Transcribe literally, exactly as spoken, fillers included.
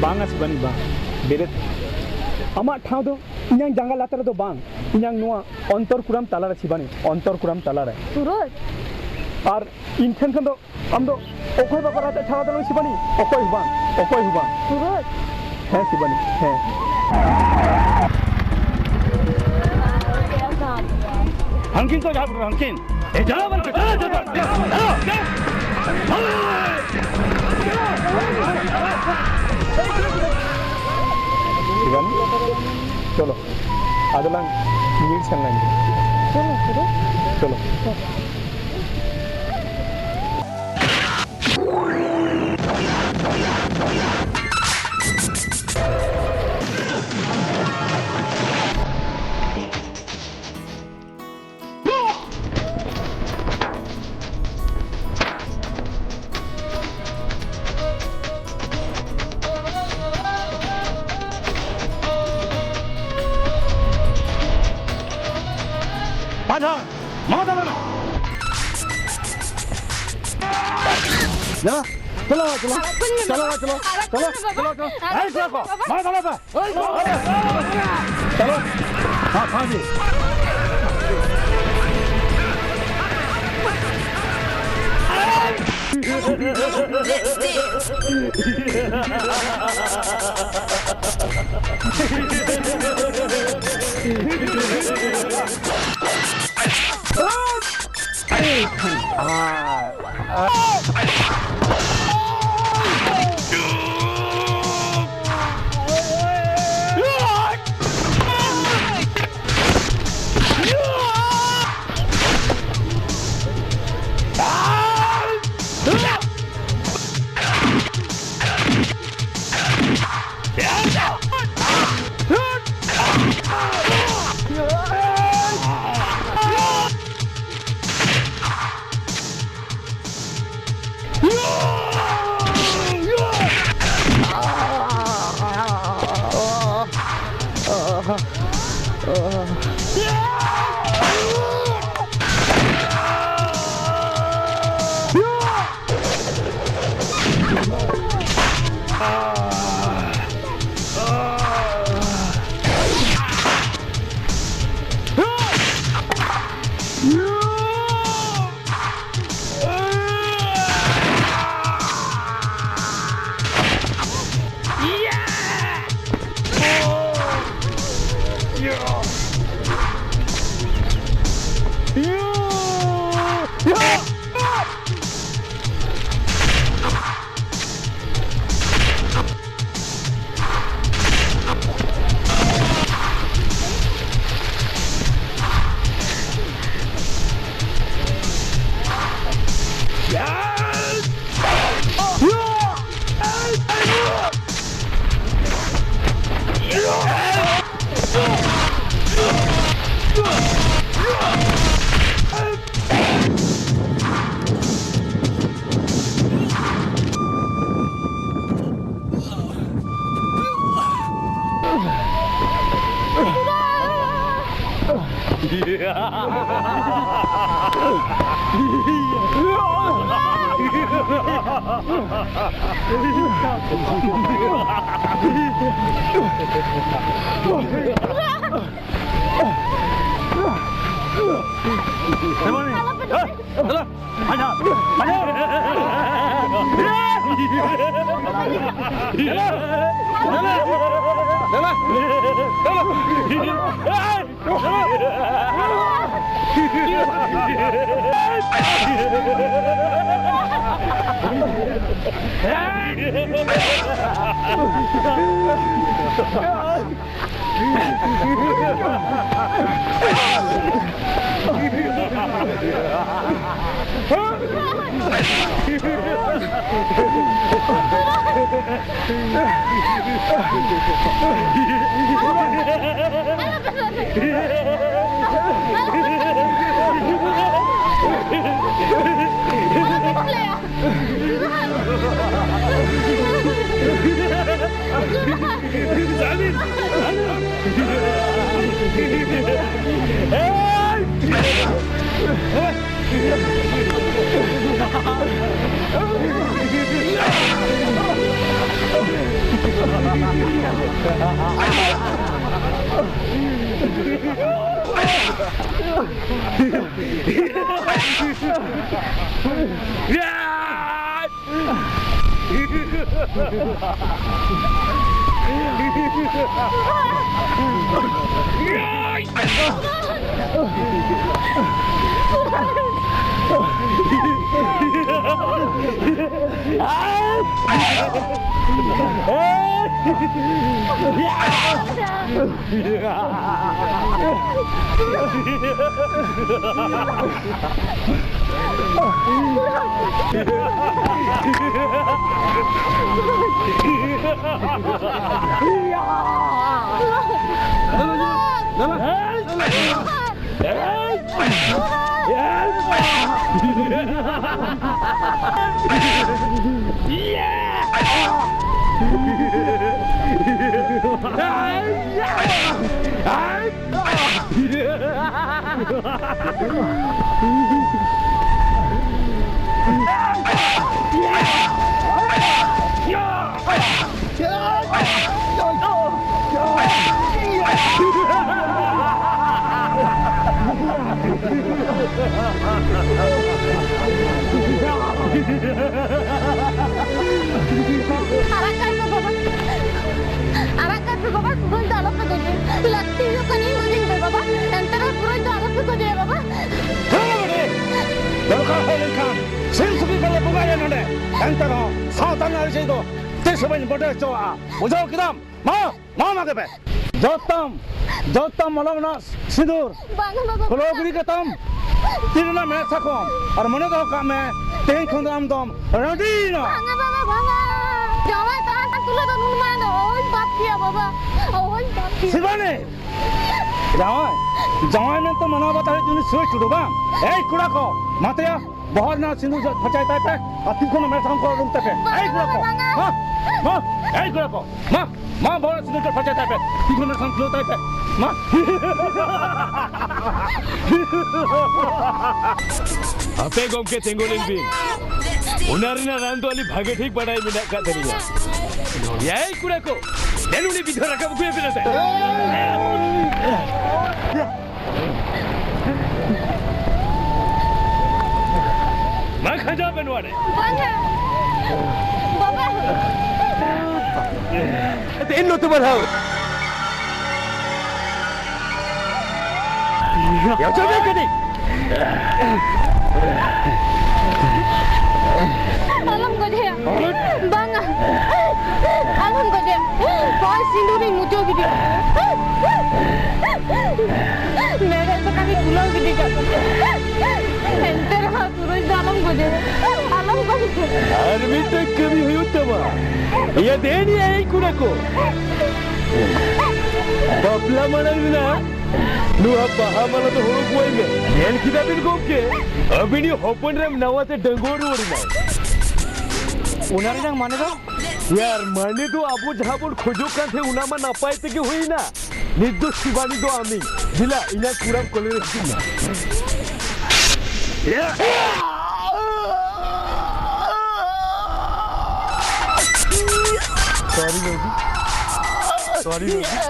ᱵᱟᱝᱟ ᱥᱤᱵᱟᱱᱤ, ᱵᱟᱝ᱾ ᱵᱮᱨᱮᱫ᱾ ᱟᱢᱟᱜ ᱴᱷᱟᱶ ᱫᱚ ᱤᱧᱟᱝ ᱡᱟᱸᱜᱟ ᱞᱟᱛᱟᱨ ᱨᱮᱫᱚ ᱵᱟᱝ, ᱤᱧᱟᱝ ᱱᱚᱣᱟ ᱚᱱᱛᱚᱨ ᱠᱩᱲᱟᱢ ᱛᱟᱞᱟᱨᱮ ᱥᱤᱵᱟᱱᱤ, ᱚᱱᱛᱚᱨ ᱠᱩᱲᱟᱢ ᱛᱟᱞᱟᱨᱮ᱾ ᱥᱩᱨᱚᱡᱽ᱾ ᱟᱨ ᱤᱧ ᱴᱷᱮᱱ ᱠᱷᱚᱱ ᱫᱚ ᱟᱢ ᱫᱚ ᱚᱠᱚᱭ ᱵᱟᱠᱚ ᱨᱟᱡᱟ ᱪᱷᱟᱲᱟ ᱫᱚ ᱥᱤᱵᱟᱱᱤ, ᱚᱠᱚᱭ ᱦᱚᱸ ᱵᱟᱝ, ᱚᱠᱚᱭ ᱦᱚᱸ ᱵᱟᱝ᱾ ᱥᱩᱨᱚᱡᱽ᱾ ᱦᱮᱸ ᱥᱤᱵᱟᱱᱤ, ᱦᱮᱸ᱾ ᱦᱟᱱᱠᱤᱱ ᱠᱚ ᱡᱟᱦᱟᱸ ᱦᱟᱱᱠᱤᱱ᱾ ᱮ, ᱡᱟᱦᱟᱸ ᱵᱟᱝ, ᱡᱟᱦᱟᱸ, ᱡᱟᱦᱟᱸ, ᱡᱟᱦᱟᱸ, ᱡᱟᱦᱟᱸ᱾ ᱥᱤᱵᱟᱱᱤ, ᱪᱚᱞᱚ, ᱟᱫᱚ ᱞᱟᱝ ᱧᱤᱨ ᱥᱮᱱ ᱞᱮᱱ ᱜᱮ᱾ ᱪᱚᱞᱚ, ᱪᱚᱞᱚ᱾ ᱪᱚᱞᱚ᱾ ᱯᱟᱸᱡᱟ! ᱢᱟ ᱫᱟᱞᱟᱞ! ᱪᱚᱞᱚ, ᱪᱚᱞᱚ, ᱪᱚᱞᱚ, ᱪᱚᱞᱚ, ᱪᱚᱞᱚ, ᱪᱚᱞᱚ, ᱪᱚᱞᱚ, ᱪᱚᱞᱚ, ᱪᱚᱞᱚ, ᱪᱚᱞᱚ, ᱪᱚᱞᱚ, ᱢᱟ ᱫᱟᱞᱟᱞ ᱯᱮ! ᱪᱚᱞᱚ᱾ ᱦᱟᱸ, ᱦᱟᱸ ᱡᱤ᱾ ᱟᱨᱟᱜ ᱠᱟᱭ ᱢᱮ ᱵᱟᱵᱟ, ᱟᱨᱟᱜ ᱠᱟᱭ ᱢᱮ ᱵᱟᱵᱟ, ᱯᱩᱨᱟᱹᱭ ᱫᱚ ᱟᱞᱚᱯᱮ ᱜᱚᱡᱮ᱾ ᱞᱟᱹᱠᱛᱤ ᱦᱩᱭᱩᱜ ᱠᱷᱟᱱ ᱤᱧ ᱜᱚᱡᱮᱧ ᱯᱮ ᱵᱟᱵᱟ, ᱮᱱᱛᱮ ᱨᱮᱦᱚᱸ ᱯᱩᱨᱟᱹᱭ ᱫᱚ ᱟᱞᱚᱯᱮ ᱜᱚᱡᱮᱭᱟ ᱵᱟᱵᱟ᱾ ᱦᱮᱸ ᱵᱟᱹᱵᱩ, ᱫᱚᱨᱠᱟᱨ ᱦᱩᱭ ᱞᱮᱱᱠᱷᱟᱱ ᱥᱤᱢ ᱥᱩᱠᱨᱤ ᱠᱚᱞᱮ ᱵᱚᱸᱜᱟᱭᱟ ᱱᱚᱰᱮ, ᱮᱱᱛᱮ ᱨᱮᱦᱚᱸ ᱥᱟᱶᱛᱟ ᱨᱮᱱᱟᱜ ᱟᱹᱨᱤᱪᱟᱹᱞᱤ ᱫᱚ ᱛᱤᱥ ᱦᱚᱸ ᱵᱟᱹᱧ ᱵᱚᱰᱮ ᱦᱚᱪᱚᱣᱟᱜᱼᱟ, ᱵᱩᱡᱷᱟᱹᱣ ᱠᱮᱫᱟᱢ? ᱢᱟ, ᱢᱟ, ᱢᱟ ᱜᱮ ᱯᱮ᱾ ᱡᱚᱛᱟᱢ, ᱡᱚᱛᱟᱢ ᱢᱚᱞᱚᱝ ᱨᱮᱱᱟᱜ ᱥᱤᱸᱫᱩᱨ᱾ ᱵᱟᱝ ᱵᱟᱵᱟ, ᱠᱷᱩᱞᱟᱹᱣ ᱵᱟᱝ᱾ ᱜᱤᱰᱤ ᱠᱟᱛᱟᱢ ᱛᱤ ᱨᱮᱱᱟᱜ ᱢᱮᱫ ᱥᱟᱠᱚᱢ᱾ ᱟᱨ ᱢᱚᱱᱮ ᱫᱚᱦᱚ ᱠᱟᱜ ᱢᱮ, ᱛᱮᱦᱮᱧ ᱠᱷᱚᱱ ᱫᱚ ᱟᱢ ᱫᱚᱢ ᱨᱟᱺᱰᱤᱭᱮᱱᱟ᱾ ᱵᱟᱝᱟ ᱵᱟᱵᱟ, ᱵᱟᱝᱟ᱾ ᱡᱟᱶᱟᱭ ᱛᱟᱦᱮᱸ ᱠᱟᱱ ᱛᱩᱞᱟᱹ ᱫᱚ ᱱᱩᱱ ᱢᱟᱨᱟᱝ ᱫᱚ ᱚᱦᱚᱧ ᱯᱟᱯ ᱠᱮᱭᱟ ᱵᱟᱵᱟ, ᱚᱦᱚᱧ ᱯᱟᱯ ᱠᱮᱭᱟ᱾ ᱥᱤᱵᱟᱱᱤ, ᱡᱟᱶᱟᱭ, ᱡᱟᱶᱟᱭ ᱢᱮᱱᱛᱮ ᱢᱟᱱᱟᱣ ᱵᱟᱛᱟᱣ ᱦᱩᱭᱩᱜ ᱛᱤᱧ ᱥᱩᱭ ᱴᱩᱰᱩ ᱵᱟᱝ? ᱮᱭ ᱠᱚᱲᱟ ᱠᱚ, ᱢᱟᱛᱮᱭᱟ, ᱵᱚᱦᱚᱜ ᱨᱮᱱᱟᱜ ᱥᱤᱸᱫᱩᱨ ᱡᱚᱜ ᱯᱷᱟᱸᱪᱟᱭ ᱛᱟᱭ ᱯᱮ, ᱟᱨ ᱛᱤ ᱠᱷᱚᱱ ᱢᱮᱫ ᱥᱟᱠᱚᱢ ᱠᱚ ᱩᱰᱩᱝ ᱛᱟᱯᱮ᱾ ᱵᱟᱝᱟ, ᱮᱭ ᱠᱚᱲᱟ ᱠᱚ, ᱵᱟᱝᱟ᱾ ᱢᱟ, ᱢᱟ, ᱮᱭ ᱠᱚᱲᱟ ᱠᱚ, ᱢᱟ, ᱢᱟ, ᱵᱚᱦᱚᱜ ᱨᱮ ᱥᱤᱸᱫᱩᱨ ᱡᱚᱜ ᱯᱷᱟᱸᱪᱟᱭ ᱛᱟᱭ ᱯᱮ, ᱛᱤ ᱠᱷᱚᱱ ᱢᱮᱫ ᱥᱟᱠᱚᱢ ᱠᱷᱩᱞᱟᱹᱣ ᱛᱟᱭ ᱯᱮ, ᱢᱟ᱾ ᱦᱟᱯᱮ ᱜᱚᱢᱠᱮ, ᱛᱤᱸᱜᱩ ᱞᱮᱱ ᱵᱤᱱ᱾ ᱚᱱᱟ ᱨᱮᱱᱟᱜ ᱨᱟᱱ ᱫᱚ ᱟᱹᱞᱤᱧ ᱵᱷᱟᱜᱮ ᱴᱷᱤᱠ ᱵᱟᱰᱟᱭ ᱢᱮᱱᱟᱜ ᱟᱠᱟᱫ ᱛᱟᱹᱞᱤᱧᱟ᱾ ᱮᱭ ᱠᱚᱲᱟ ᱠᱚ, ᱫᱮᱱ ᱩᱱᱤ ᱵᱤᱫᱷᱣᱟ ᱨᱟᱠᱟᱵ ᱟᱹᱜᱩᱭᱮ ᱯᱮ ᱱᱚᱛᱮ᱾ ᱢᱟ ᱠᱷᱟᱸᱡᱟᱣ ᱵᱮᱱ ᱱᱚᱣᱟ ᱨᱮ᱾ ᱵᱟᱝᱟ᱾ ᱵᱟᱵᱟ᱾ ᱫᱮᱱ ᱱᱚᱛᱮ ᱵᱟᱲᱦᱟᱣ᱾ ᱭᱟ, ᱪᱚᱵᱮ ᱠᱟᱹᱴᱤᱡ᱾ ᱟᱞᱚᱢ ᱜᱚᱡᱮᱭᱟ᱾ ᱵᱟᱝᱟ᱾ ᱟᱞᱚᱢ ᱜᱚᱡᱮᱭᱟ᱾ ᱦᱳᱭ, ᱥᱤᱸᱫᱩᱨᱤᱧ ᱢᱩᱪᱷᱟᱹᱣ ᱜᱤᱰᱤ᱾ ᱢᱮᱲᱦᱮᱫ ᱥᱟᱠᱟᱢᱤᱧ ᱛᱩᱞᱟᱹᱣ ᱜᱤᱰᱤ ᱠᱟᱜ ᱠᱟᱱᱟ᱾ ᱮᱱᱛᱮ ᱨᱮᱦᱚᱸ ᱥᱩᱨᱩᱡ ᱫᱚ ᱟᱞᱚᱢ ᱜᱚᱡᱮᱭᱟ᱾ ᱟᱞᱚᱢ ᱜᱚᱡᱮᱭᱟ᱾ ᱟᱨ ᱢᱤᱫᱴᱟᱝ ᱠᱟᱹᱢᱤ ᱦᱩᱭᱩᱜ ᱛᱟᱢᱟ᱾ ᱤᱭᱟᱹ ᱫᱮᱱ ᱭᱟ ᱮᱭ ᱠᱩᱲᱟ ᱠᱚ᱾ ᱵᱟᱯᱞᱟ ᱢᱟᱲᱟᱝ ᱨᱮᱱᱟᱜ ᱱᱚᱣᱟ ᱵᱟᱦᱟ ᱢᱟᱞᱟ ᱫᱚ ᱦᱚᱨᱚᱜ ᱠᱚᱣᱟᱭ ᱢᱮ᱾ ᱧᱮᱞ ᱠᱮᱫᱟ ᱵᱤᱱ ᱜᱚᱢᱠᱮ? ᱟᱹᱵᱤᱱᱤᱡ ᱦᱚᱯᱚᱱ ᱨᱮᱢ ᱱᱟᱣᱟ ᱛᱮ ᱰᱟᱺᱜᱩᱣᱟᱹ ᱨᱩᱣᱟᱹᱲ ᱮᱱᱟᱭ᱾ ᱚᱱᱟ ᱨᱮᱱᱟᱜ ᱢᱟᱱᱮ ᱫᱚ? ᱭᱟᱨ, ᱢᱟᱱᱮ ᱫᱚ ᱟᱵᱚ ᱡᱟᱦᱟᱸ ᱵᱚᱱ ᱠᱷᱚᱡᱚᱜ ᱠᱟᱱ ᱛᱟᱦᱮᱸ, ᱚᱱᱟ ᱢᱟ ᱱᱟᱯᱟᱭ ᱛᱮᱜᱮ ᱦᱩᱭᱱᱟ᱾ ᱱᱤᱛ ᱫᱚ ᱥᱤᱵᱟᱱᱤ ᱫᱚ ᱟᱢᱤᱧ᱾ ᱫᱮᱞᱟ, ᱤᱧᱟᱹᱜ ᱠᱩᱲᱟᱢ ᱠᱚᱞᱮ ᱨᱮ ᱦᱤᱡᱩᱜ ᱢᱮ᱾ ᱥᱚᱨᱤ ᱵᱟᱹᱵᱩ, ᱥᱚᱨᱤ ᱵᱟᱹᱵᱩ᱾